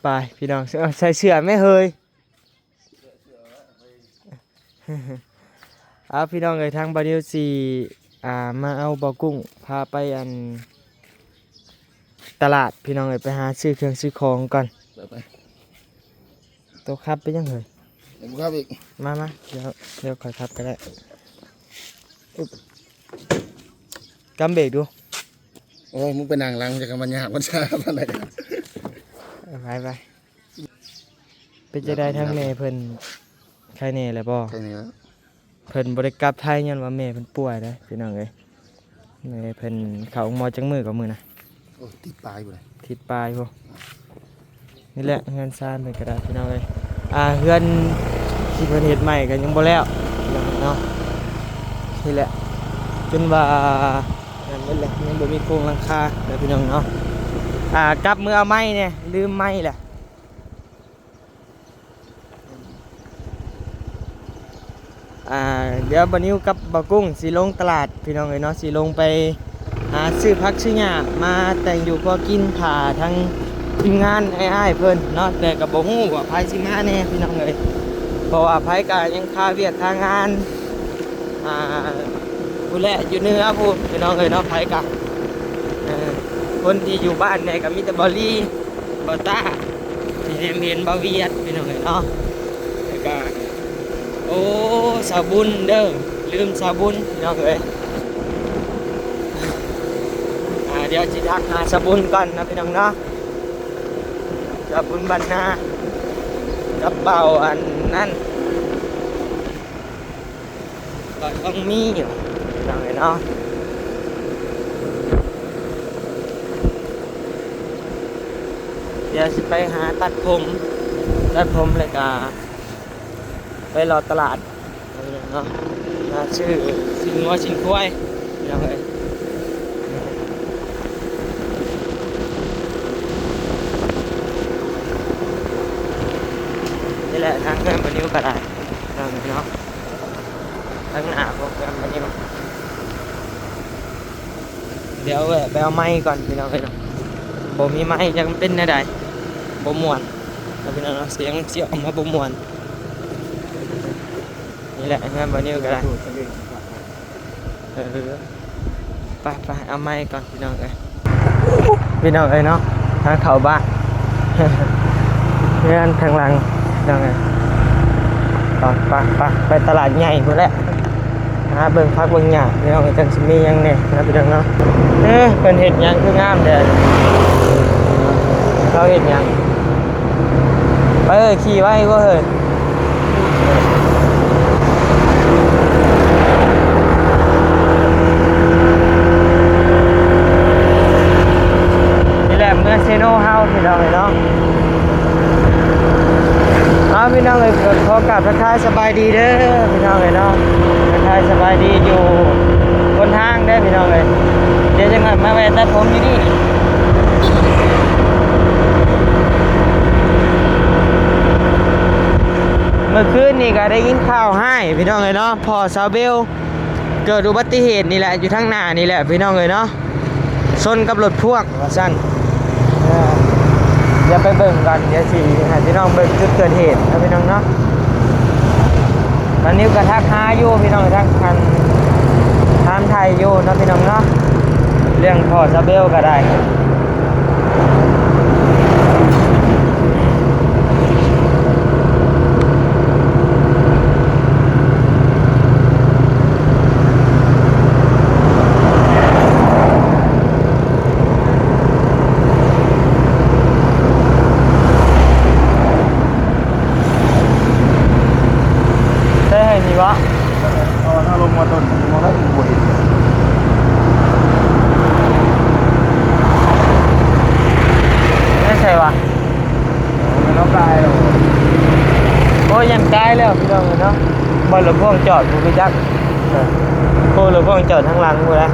ໄປພີ່ນ້ອງ ເອີ ໃສ່ເສື້ອແມ່ເຮີຍ. ເອົາພີ່ນ້ອງເອີຍ ທາງບ່າວນິວຊິ ອ່າ ມາເອົາບ່າວກຸ້ງ ພາໄປອັນຕະຫຼາດພີ່ນ້ອງເອີຍ ໄປຫາຊື້ເຄື່ອງຊື້ຂອງກ່ອນ. ໄປໆ ໂຕຂັບໄປຍັງເຮີຍ? ເປັນຜູ້ຂັບອີກ. ມາໆ ດຽວ ດຽວຂ້ອຍຂັບກໍໄດ້. ອຶບ ກຳເບຣກດູ. ໂອ້ຍ ມຶງໄປນັ່ງຫຼັງ ຈະກຳມັນຍາກມັນຊ້າປານໃດ. ໄປໆ ເປັນຈັ່ງໃດທາງແມ່ເພິ່ນ ໄຄແນ່ແລ້ວບໍ່? ໄຄແນ່ແລ້ວ. ເພິ່ນບໍ່ໄດ້ກັບໄທຍ້ອນວ່າແມ່ເພິ່ນປ່ວຍເດ້ພີ່ນ້ອງເອີຍ. ແມ່ເພິ່ນເຂົ້າໂຮງໝໍຈັກມື້ກໍມື້ນະ? ໂອ້ ທິດປາຍພຸ້ນນະ ທິດປາຍພຸ້ນ. ນີ້ແຫຼະເຮືອນຊານເພິ່ນກໍໄດ້ພີ່ນ້ອງເອີຍ. ອ່າ ເຮືອນທີ່ເພິ່ນເຮັດໃໝ່ກໍຍັງບໍ່ແລ້ວພີ່ນ້ອງເນາະ. ນີ້ແຫຼະ ຈົນວ່ານັ້ນເບິດແຫຼະ ຍັງບໍ່ມີໂຄງຫຼັງຄາເດີພີ່ນ້ອງເນາະ. ອ່າ ກັບມືເອົາໄມ້ແດ່ ລືມໄມ້ແຫຼະ. ອ່າ ດຽວບ່າວນິວກັບບ່າວກຸ້ງຊິລົງຕະຫຼາດພີ່ນ້ອງເອີຍເນາະ ຊິລົງໄປຫາຊື້ຜັກຊື້ຫຍ້າມາແຕ່ງຢູ່ຄົວກິນ ຖ້າທາງທີມງານອ້າຍໆເພິ່ນເນາະ. ແຕ່ກໍບໍ່ຮູ້ວ່າໃຜຊິມາແດ່ພີ່ນ້ອງເອີຍ ເພາະວ່າໃຜກໍຍັງຄາວຽກຄາງານ ອ່າ ພຸ້ນແຫຼະ ຢູ່ເໜືອພຸ້ນພີ່ນ້ອງເອີຍເນາະ. ໃຜກໍ ເອີ ຄົນທີ່ຢູ່ບ້ານແດ່ກໍມີແຕ່ບ່າວລີ ບ່າວຕາ ທີ່ແນມເຫັນບ່າວວຽດພີ່ນ້ອງເອີຍເນາະ. ແລ້ວກໍ ໂອ້ ສາວບຸນເດີ ລືມສາວບຸນພີ່ນ້ອງເອີຍ. ອ່າ ດຽວຊິທັກຫາສາວບຸນກ່ອນນະພີ່ນ້ອງເນາະ. ສາວບຸນບ້ານນາກັບບ່າວອັນນັ້ນ ກໍຕ້ອງມີຢູ່ພີ່ນ້ອງເອີຍເນາະ. ດຽວຊິໄປຫາຕັດຜົມ ຕັດຜົມແລ້ວກະໄປເລາະຕະຫຼາດເນາະ ຫາຊື້ຊີ້ນງົວຊີ້ນຄວາຍພີ່ນ້ອງເອີຍ. ນີ້ແຫຼະທາງເຮືອນບ່າວນິວກໍໄດ້ພີ່ນ້ອງເອີຍເນາະ. ທາງໜ້າພວກເຮືອນບ່າວນິວ ດຽວແວະໄປເອົາໄມ້ກ່ອນພີ່ນ້ອງເອີຍເນາະ. ບໍ່ມີໄມ້ຈັກມັນເປັນແນວໃດ ບໍ່ມ່ວນເນາະພີ່ນ້ອງເນາະ. ສຽງມັນຊິອອກມາບໍ່ມ່ວນ. ນີ້ແຫຼະເຮືອນບ່າວນິວກໍໄດ້. ເອີ ໄປໆ ເອົາໄມ້ກ່ອນພີ່ນ້ອງເອີຍ. ພີ່ນ້ອງເອີຍເນາະ ທາງເຂົ້າບ້ານ ເຮືອນທາງຫຼັງພີ່ນ້ອງເອີຍ. ໄປໆ ໄປຕະຫຼາດໃຫຍ່ພຸ້ນແຫຼະ ຫາເບິ່ງຜັກເບິ່ງຫຍ້າພີ່ນ້ອງເອີຍ ຈັ່ງຊິມີຫຍັງແດ່ນະພີ່ນ້ອງເນາະ. ເອີ ເພິ່ນເຮັດຫຍັງຄືງາມແທ້? ເຂົາເຮັດຫຍັງ? ໄປເອີຍ ຂີ່ໄວກວ່າເຮີຍ. ນີ້ແຫຼະເມືອງເຊໂນເຮົາພີ່ນ້ອງເອີຍເນາະ. ເອົາ ພີ່ນ້ອງເອີຍ ຂໍກາບທັກທາຍສະບາຍດີເດີພີ່ນ້ອງເອີຍເນາະ. ທັກທາຍສະບາຍດີຢູ່ຫົນທາງເດີພີ່ນ້ອງເອີຍ. ດຽວຈັກໜ້ອຍມາແວ່ຕັດຜົມຢູ່ນີ້. ເມື່ອຄືນນີ້ກໍໄດ້ຍິນຂ່າວຮ້າຍພີ່ນ້ອງເອີຍເນາະ ພໍ່ສາວເບວເກີດອຸບັດຕິເຫດນີ້ແຫຼະ ຢູ່ທາງໜ້ານີ້ແຫຼະພີ່ນ້ອງເອີຍເນາະ. ຊົນກັບລົດພວງວ່າຊັ້ນ. ເອີ ດຽວໄປເບິ່ງກ່ອນ ດຽວຊິໃຫ້ພີ່ນ້ອງເບິ່ງຈຸດເກີດເຫດເນາະພີ່ນ້ອງເນາະ. ຕອນນີ້ກໍທັກຫາຢູ່ພີ່ນ້ອງ ທັກ ອັນ ຖາມໄຖ່ຢູ່ເນາະພີ່ນ້ອງເນາະ ເລື່ອງພໍ່ສາວເບວກໍໄດ້. ໃສ່ໃຫ້ນີ້ວະ? ເອົາອັນນັ້ນລົງມາຕົ້ນ ມາໃຫ້ບໍ່ເຫັນ. ໄປໃສວະ? ໂອ້ຍ ຍັງກາຍແລ້ວ ພີ່ນ້ອງເອີຍເນາະ. ບ່ອນລົດພວງຈອດ ບໍ່ຮູ້ຈັກ. ເອີ ໂອ້ ລົດພວງຈອດທາງຫຼັງພຸ້ນແຫຼະ.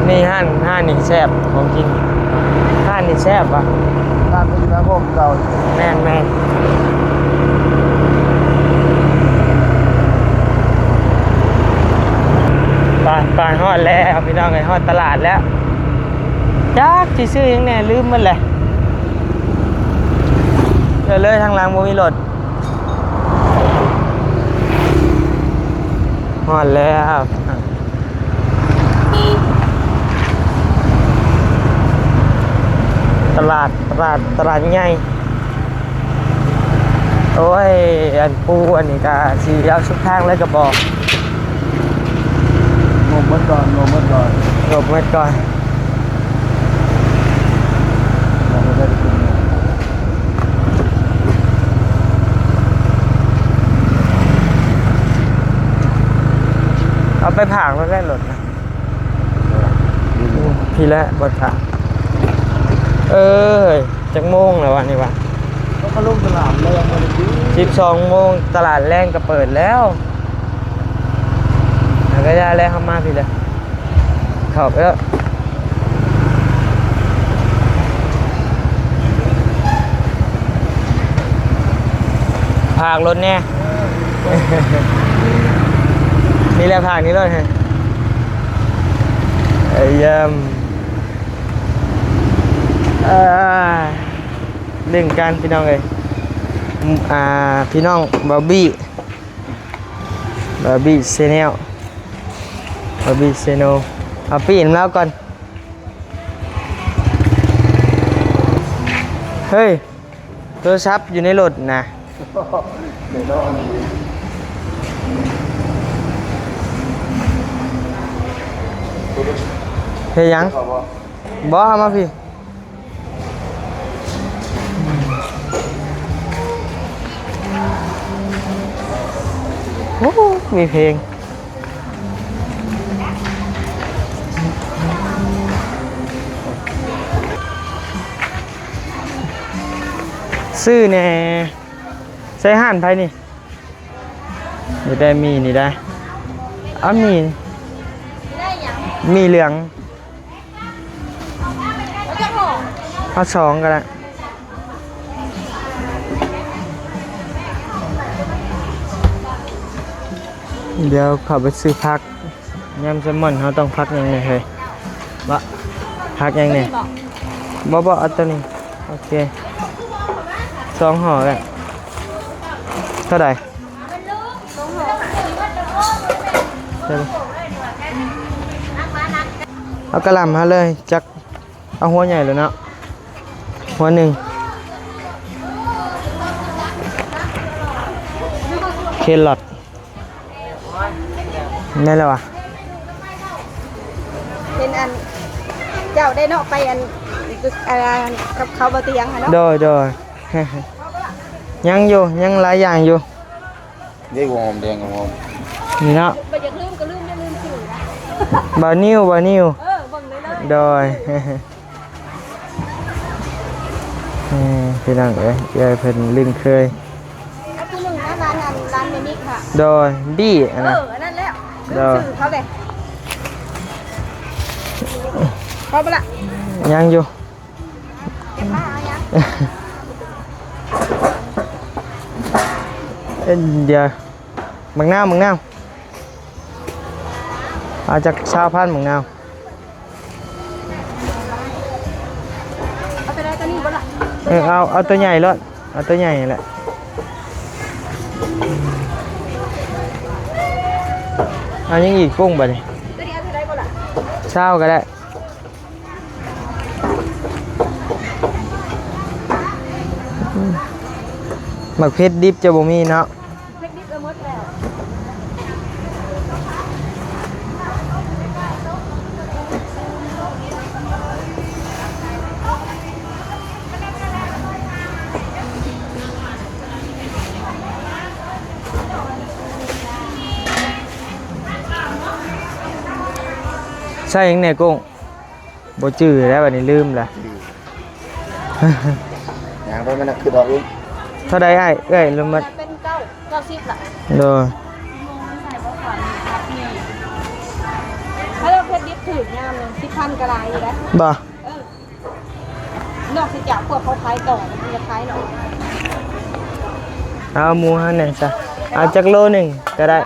ນີ້ຮ້ານ ຮ້ານນີ້ແຊບ ຂອງກິນ ຮ້ານນີ້ແຊບວ່າ. ຮ້ານທີ່ຢູ່ໜ້າໂຮງເກົ່າ. ແມ່ນໆ. ໄປຮອດແລ້ວພີ່ນ້ອງເອີຍ ຮອດຕະຫຼາດແລ້ວ. ຈັກຊິຊື້ຫຍັງແດ່ ລືມໝົດແຫຼະ. ເລີຍທາງຫຼັງບໍ່ມີລົດ. ຮອດແລ້ວ. ຕະຫຼາດ ຕະຫຼາດ ຕະຫຼາດໃຫຍ່. ໂອ້ຍ ອັນປູອັນນີ້ກະຊິເອົາສຸດທາງເລີຍກະບອກ. ງົບໝົດກ່ອນ ງົບໝົດກ່ອນ ງົບໝົດກ່ອນ. ເອົາໄປຜາກແລ້ວແຫຼະລົດນະ. ພີ້ແຫຼະ ບໍ່ຖ້າ. ເອີຍ ຈັກໂມງແລ້ວວະນີ້ວະ? ເຂົາລົງຕະຫຼາດແລ້ວບໍ່ໄດ້ ສິບສອງໂມງ ຕະຫຼາດແລງກະເປີດແລ້ວ. ແລ້ວກະຢ່າແລ້ວ ເຮົາມາພີ້ແຫຼະ ເຂົ້າໄປແລ້ວ. ຝາກລົດແດ່. ນີ້ແຫຼະ ຝາກນີ້ໂລດ. ເອີຍ ຢ້ຽມ. ເອີ ຫຼິ້ນກັນພີ່ນ້ອງເອີຍ. ອ່າ ພີ່ນ້ອງບາວບີ ບາວບີແຊນແນວ ບາວບີແຊນແນວ. ເອົາປີ້ນຳລາວກ່ອນ. ເຮີ້ຍ ໂທລະສັບຢູ່ໃນລົດນະ. ແນ່ນອນ. ເຮັດຫຍັງ? ບໍ່ ເອົາມາພີ້. ໂອ້ ມີເພງ. ຊື້ແດ່. ໃສ່ຮ້ານໃຜນີ້? ນີ້ໄດ້ໝີ່ນີ້ໄດ້. ເອົາໝີ່ ໝີ່ເຫຼືອງ. ເອົາສອງກະໄດ້. ດຽວເຂົ້າໄປຊື້ຜັກ. ຍຳແຊມອນເຮົາຕ້ອງຜັກຫຍັງແດ່ເຮີ້ຍ? ບໍ່ ຜັກຫຍັງແດ່? ບໍ່ ບໍ່ ເອົາໂຕນີ້. ໂອເຄ ສອງຫໍ່ແຫຼະ. ເທົ່າໃດ? ເອົາກະຫຼ່ຳມາເລີຍ ຈັກ ເອົາຫົວໃຫຍ່ໂລດເນາະ ຫົວໜຶ່ງ. ແຄລອດ ແມ່ນແລ້ວຫວາ? ເຫັນອັນເຈົ້າໄດ້ເນາະ ໄປອັນ ອັນກັບເຂົາບໍ່ຕຽງຫັ້ນເນາະ. ໂດຍ ໂດຍ. ຍັງຢູ່ ຍັງຫຼາຍຢ່າງຢູ່. ເດ້ ຫົວຫອມແດງ ຫົວຫອມ ນີ້ເນາະ. ບໍ່ຢາກລືມກະລືມ ຢ່າລືມຊື່ນະ. ບ່າວນິວ ບ່າວນິວ. ເອີ ເບິ່ງເລີຍ ເລີຍ. ໂດຍ. ເອີ ພີ່ນ້ອງເອີຍ ເອື້ອຍເພິ່ນລຶ້ງເຄີຍ. ຜູ້ໜຶ່ງນະ ຮ້ານ ຮ້ານແມ່ນິກຫະ. ໂດຍ ບີ້ ເອີ ອັນນັ້ນ ອັນນັ້ນແຫຼະ. ໂດຍ ຊື່ເຂົາເດ້. ພໍບໍ່ລະ? ຍັງຢູ່. ເອີ ດຽວ ໝາກນາວ ໝາກນາວ. ເອົາຈັກຊາວພັນໝາກນາວ. ເອົາໂຕໃດ ໂຕນີ້ບໍ່ລະ? ເອີ ເອົາ ເອົາໂຕໃຫຍ່ໂລດ ເອົາໂຕໃຫຍ່ແຫຼະ. ເອົາຫຍັງອີກ ກຸ້ງບາດນີ້? ໂຕນີ້ເອົາເທົ່າໃດບໍ່ລະ? ຊາວກະໄດ້. ໝາກເຜັດດິບຈະບໍ່ມີເນາະ. ເຜັດດິບເອົາໝົດແລ້ວ. ໃສ່ຫຍັງແດ່ ກຸ້ງ? ບໍ່ຈື່ແລ້ວ ບາດນີ້ລືມລະ. ຍ່າງໄປມັນນະ ຄຶດອອກອີກ. ເທົ່າໃດອ້າຍ? ເອື້ອຍລະໝົດ ເປັນເກົ້າ ເກົ້າສິບລະ. ໂດຍ. ເຮົາເຮັດດິບຖືກຍາມໜຶ່ງ ສິບພັນກະຫຼາຍຢູ່ເດ້. ບໍ່? ເອີ ນອກເສຍຈາກພວກເຂົາຂາຍຕໍ່ ມັນຈະຂາຍເນາະ. ເອົາໝູຫັ້ນແດ່ຊະ ເອົາຈັກໂລໜຶ່ງກະໄດ້.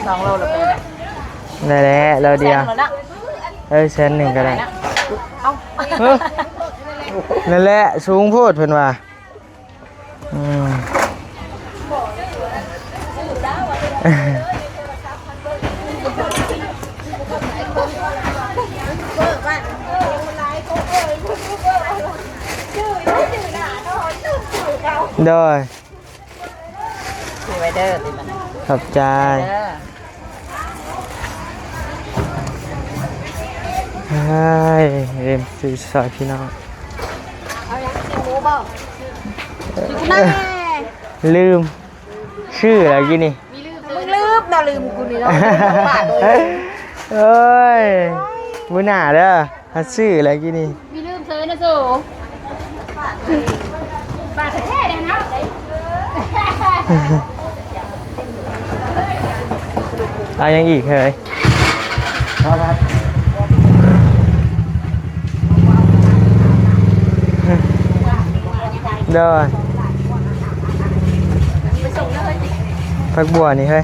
ສອງໂລແລ້ວເພິ່ນ ນັ້ນແຫຼະ ໂລດຽວ ແສນແລ້ວເນາະ ເອີ ແສນໜຶ່ງກໍໄດ້ ເອົາ ເອີ ນັ້ນແຫຼະ ສູງໂພດເພິ່ນວ່າ ອືມ ໂດຍ ຖືໄວ້ເດີ ຂອບໃຈ ເອີ ເອີ ເລີ່ມຊື້ຊອຍພີ່ນ້ອງ ເອົາຫຍັງ ຊິໝູບໍ່? ແມ່ ລືມ ຊື້ແລ້ວກີ້ນີ້ ມຶງລືມນະ ລືມກູນີ້ເນາະ ໂອ້ຍ ມື້ໜ້າເດີ ຫາຊື້ແລ້ວກີ້ນີ້ ມີລືມເຊີນນະໂສ ບາດແທ້ໆເດ້ເນາະ ເອົາຫຍັງອີກເຮີຍ? ໂດຍ ຜັກບົວນີ້ເຮີຍ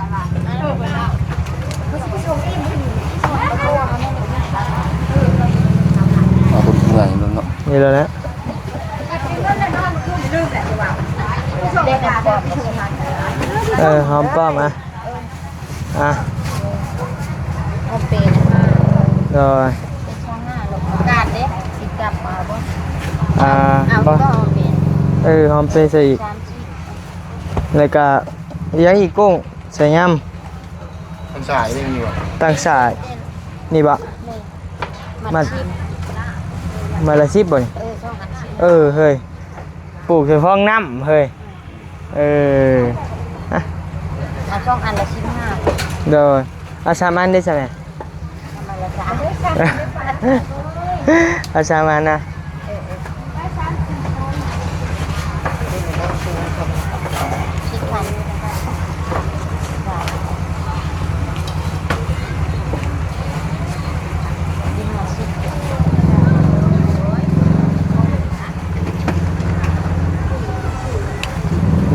ເອົາຄົນເມື່ອຍນັ້ນເນາະ ນີ້ແລ້ວນະ ເອີ ຫອມປ້ອມ ອ່ະ ອ່ະ ຫອມເປນະ ໂດຍ ເປັນຊ່ອງຫ້າ ກາດເດ້ ຊິກັບມາບໍ່? ອ່າ ເອົາ ບໍ່ ກໍຫອມເປ ເອີ ຫອມເປໃສ່ອີກ ສາມສິບ ແລ້ວກະຫຍັງອີກ? ກຸ້ງ ໃສ່ຍຳ ຕັ້ງສາຍນີ້ບໍ່? ຕັ້ງສາຍ ນີ້ບໍ່? ນີ້ ມັດ ມັດ ສິບ ມັດລະສິບບໍ່ນີ້? ເອີ ຊ່ອງອັນສິບ ເອີ ເຮີຍ ປູກໃສ່ຟອງນ້ຳເຮີຍ ເອີ ອະ ເອົາຊ່ອງອັນລະສິບຫ້າ ໂດຍ ເອົາສາມອັນເດ້ຊະແມ່ ເອົາສາມອັນນະ ເອີ ເອີ ສິບພັນ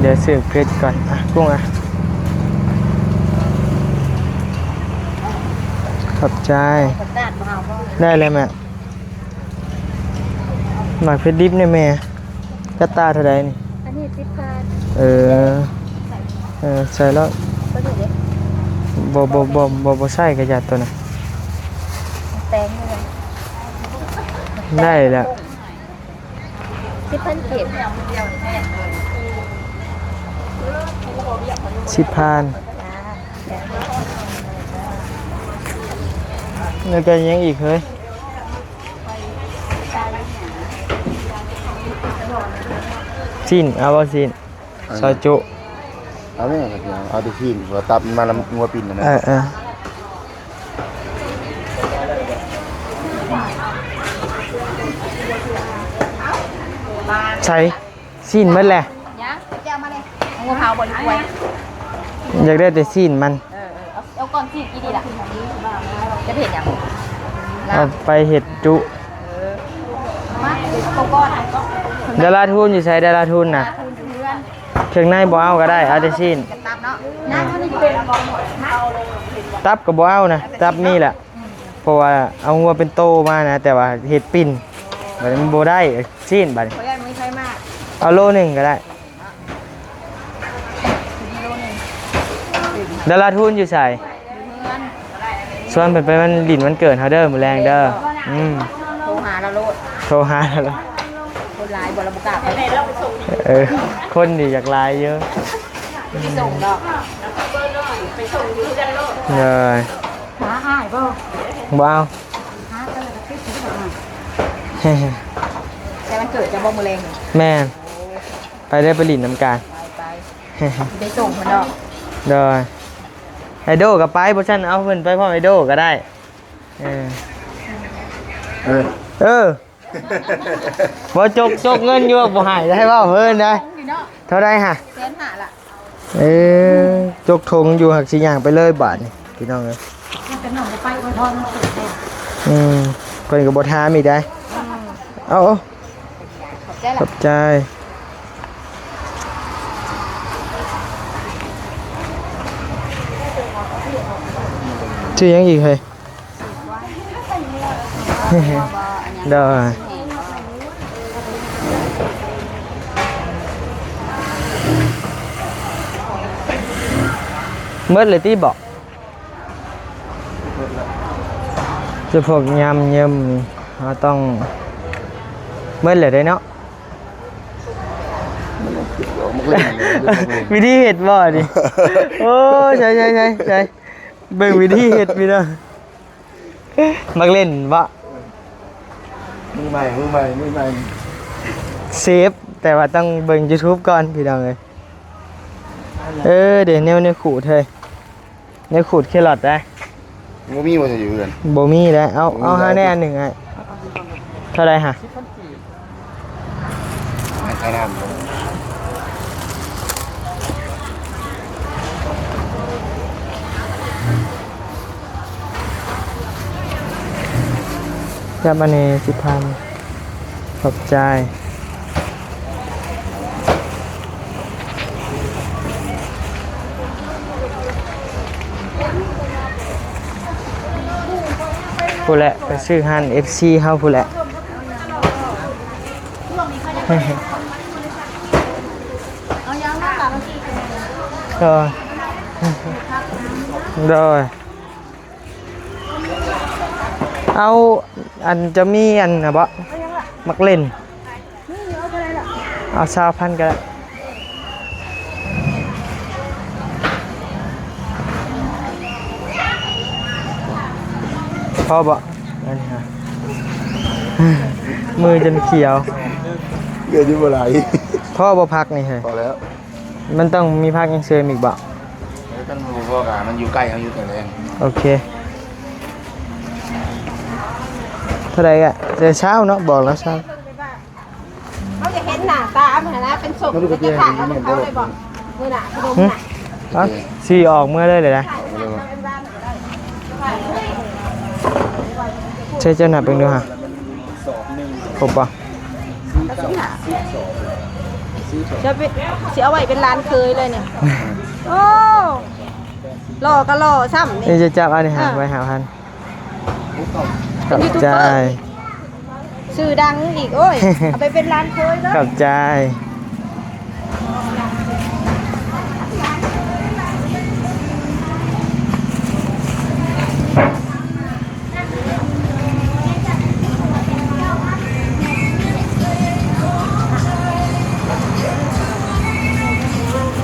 ດຽວຊື້ເຜັດກ່ອນ ອ່ະ ກຸ້ງ ອ່ະ ຂອບໃຈ ໄດ້ແລ້ວແມ່ ໝາກເຜັດດິບນີ້ແມ່ ກະຕ່າເທົ່າໃດນີ້? ອັນນີ້ສິບພັນ ເອີ ເອີ ໃສ່ແລ້ວ ບໍ່ ບໍ່ ບໍ່ ບໍ່ໃສ່ກະຢ່າໂຕນັ້ນ ແຕງເລີຍ ໄດ້ແລ້ວ ສິບພັນກີບ ສິບພັນ ແລ້ວກະຫຍັງອີກເຮີຍ? ຊີ້ນ ເອົາບໍ່ຊີ້ນ? ເອີ ຊອຍຈຸ ເອົາແມ່ ເອົາແຕ່ຊີ້ນ ຫົວຕັບມັນມານຳງົວປິ່ນນັ້ນນະ ເອີ ເອີ ໃສ່ ຊີ້ນໝົດແຫຼະ ຍັງ ເອົາມາເລີຍ ງົວເຜົາບໍ່ ຫຼື ກວຍ? ຢາກໄດ້ແຕ່ຊີ້ນມັນ ເອີ ເອີ ເອົາ ເອົາກ່ອນຊີ້ນກີ້ດີລະ ຈະໄປເຮັດຫຍັງ? ເອົາໄປເຮັດຈຸ ເອີ ມາ ເອົາກ່ອນ ດາລາທູນຢູ່ໃສ? ດາລາທູນນະ ເຄື່ອງໃນບໍ່ເອົາກໍໄດ້ ເອົາແຕ່ຊີ້ນ ຕັບເນາະ ຕັບກໍບໍ່ເອົານະ ຕັບມີແຫຼະ ເພາະວ່າເອົາງົວເປັນໂຕມານະ ແຕ່ວ່າເຮັດປິ່ນ ບັດນີ້ມັນບໍ່ໄດ້ຊີ້ນ ບັດນີ້ ເອົາໂລໜຶ່ງກໍໄດ້ ດາລາທູນຢູ່ໃສ? ຊວນເພິ່ນໄປວັນ ຫຼິ້ນວັນເກີດເຮົາເດີ ມື້ແລງເດີ ອືມ ໂທຫາລາວໂລດ ໂທຫາລາວໂລດ ຄົນຫຼາຍບໍ່ ລາວບໍ່ກ້າໄປ ເອີ ຄົນນີ້ຢາກຫຼາຍຢູ່ ໄປສົ່ງດອກ ເອີ ຫາອ້າຍບໍ່? ບໍ່ເອົາ ຫາເອີ ແຕ່ວັນເກີດເຈົ້າບໍ່ ມື້ແລງ? ແມ່ນ ໂອ້ຍ ໄປເດີ ໄປຫຼິ້ນນຳກັນ ໄປ ໄປ ໄປສົ່ງເພິ່ນດອກ ໂດຍ ໄອໂດກໍໄປ ບໍ່ຊັ້ນເອົາເພິ່ນໄປພ້ອມໄອໂດກໍໄດ້ ເອີ ເອີ ເອີ ບໍ່ ຈົກ ຈົກເງິນຢູ່ ບໍ່ໃຫ້ໄດ້ ເວົ້າເພິ່ນໄດ້ ເທົ່າໃດຫະ? ແສນຫ້າລະ ເອີ ຈົກຖົງຢູ່ ຫາກຊິຍ່າງໄປເລີຍບາດນີ້ ພີ່ນ້ອງເອີຍ ອືມ ເພິ່ນກໍບໍ່ຖາມອີກໄດ໋ ເອົາ ຂອບໃຈລະ ຂອບໃຈ. ຂອບໃຈ. ຊື້ຫຍັງອີກເຮີ້ຍ? ໂດຍ ໝົດແລ້ວຕິເບາະ? ຈະພວກຍຳເຍິມ ເຮົາຕ້ອງ ໝົດແລ້ວເດ້ເນາະ. ວິທີເຮັດບໍ່ນີ້? ໂອ້ ໃຊ່ໆໆໆ ເບິ່ງວິທີເຮັດພີ່ນ້ອງ. ມັກຫຼິ້ນບໍ່? ມືໃໝ່ ມືໃໝ່ ມືໃໝ່ ເຊຟ ແຕ່ວ່າຕ້ອງເບິ່ງຢູທູບກ່ອນພີ່ນ້ອງເອີຍ. ເອີ ເດ ແນວ ແນວຂູດເຮີ້ຍ ແນວຂູດແຄຣອດໄດ໋. ບໍ່ມີບໍ່ໃສ່ຢູ່ເຮືອນ? ບໍ່ມີແລ້ວ. ເອົາ ບໍ່ມີ ເອົາໃຫ້ແດ່ອັນໜຶ່ງອ້າຍ. ເທົ່າໃດຫະ? ໃຫ້ຄ່ານ້ຳ ຈັບອັນນີ້ ສິບພັນ ຂອບໃຈ. ພຸ້ນແຫຼະ ໄປຊື້ຮ້ານເອັຟຊີເຮົາພຸ້ນແຫຼະ. ເອົາຫຍັງມາຕາມທີ່ ໂດຍ ໂດຍ. ເອົາ ອັນ ຈະມີອັນນະເບາະ? ເອົາຫຍັງລະ? ໝາກເລັ່ນ ນີ້ ເອົາເທົ່າໃດລະ? ເອົາຊາວພັນກໍໄດ້. ພໍບໍ່? ອັນນີ້ຫະ ມືຈົນຂຽວ ເຫຼືອຢູ່ບໍ່ຫຼາຍ. ພໍບໍ່ຜັກນີ້ເຮີ້ຍ? ພໍແລ້ວ. ມັນຕ້ອງມີຜັກຫຍັງເສີມອີກບໍ່? ເອີ ຄັນບໍ່ພໍກໍມັນຢູ່ໃກ້ເຮົາຢູ່ແຂງແຮງ. ໂອເຄ ເທົ່າໃດກະ ແຕ່ຊາວເນາະ ບອກລາວຊາວ. ເຮົາຢາກເຫັນໜ້າຕາມັນຫັ້ນນະ ເປັນສົມ ມັນຈະຂາດເອົານຳເຂົາໄດ້ບໍ່? ມື້ໜ້າ ຂະໜົມນະ ເອົາ ຊິອອກເມືອເລີຍເລີຍນະ. ເຊີ ເຈົ້ານັບເບິ່ງດູຫາ ຄົບບໍ່? ເຈົ້າໄປ ຊິເອົາໄວ້ເປັນຫຼານເຂີຍເລີຍນີ້. ໂອ້ ຫຼໍ່ກໍຫຼໍ່ຊ້ຳນີ້ ນີ້ຈະຈັບເອົານີ້ຫາ ເອີ ໄວ້ຫ້າພັນ. ຂອບໃຈ. ຊື່ດັງອີກ ໂອ້ຍ ເອົາໄປເປັນຫຼານເຂີຍເດີ. ຂອບໃຈ.